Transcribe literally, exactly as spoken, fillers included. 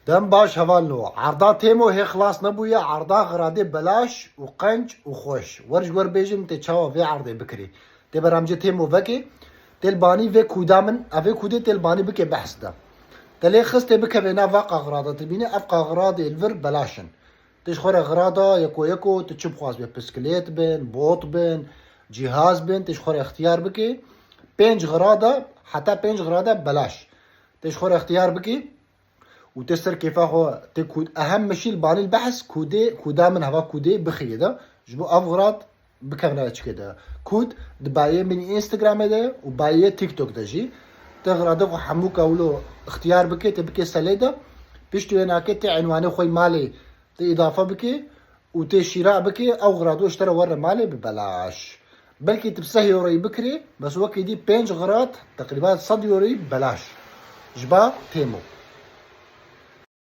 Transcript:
Dem baş hevalno. Erda Têmo hê xilas nebûye, erda xiradê belaş û qenc û xweş. Wer ji wer bêjin tê çawa vê erdê bikirî. Tê beramcê Têmo vekê, tê li banî vê kûda min, ev vê kûdê tê li banî bikê behs de. Te lê xist tê bikevê nav va qaxirada, tu bînî ev qaxirada li vir belaş in. Tê ji xwe re xirada yeko yeko, tu çi bixwaz be, piskilêt bin, bot bin, cîhaz bin, tê ji xwe re ixtiyar bikê. Pênc xirada, heta pênc xirada belaş. Tê ji xwe re ixtiyar bikê. Û tê ser kêfa xwe, tê kûd, ehem mişîl banî li behs kûdê, kûda min heva kûdê bixiyê de. Ji bo ev xirad bikevne çikê de. Kûd di bayê min Instagramê de û bayê TikTok de jî. Tê xirada xwe hemû kewlo ixtiyar bikê, tê bikê selê de. Piştî wê nakê tê enwanê xwe malê tê îdafe bikê û tê şîra bikê, ew xirado ji te re were malê bi belaş. Belkî tu bi seh euroyî bikirê, bes wekî dî pênc xirat, teqrîban sed euroyî belaş. Ji ba Têmo.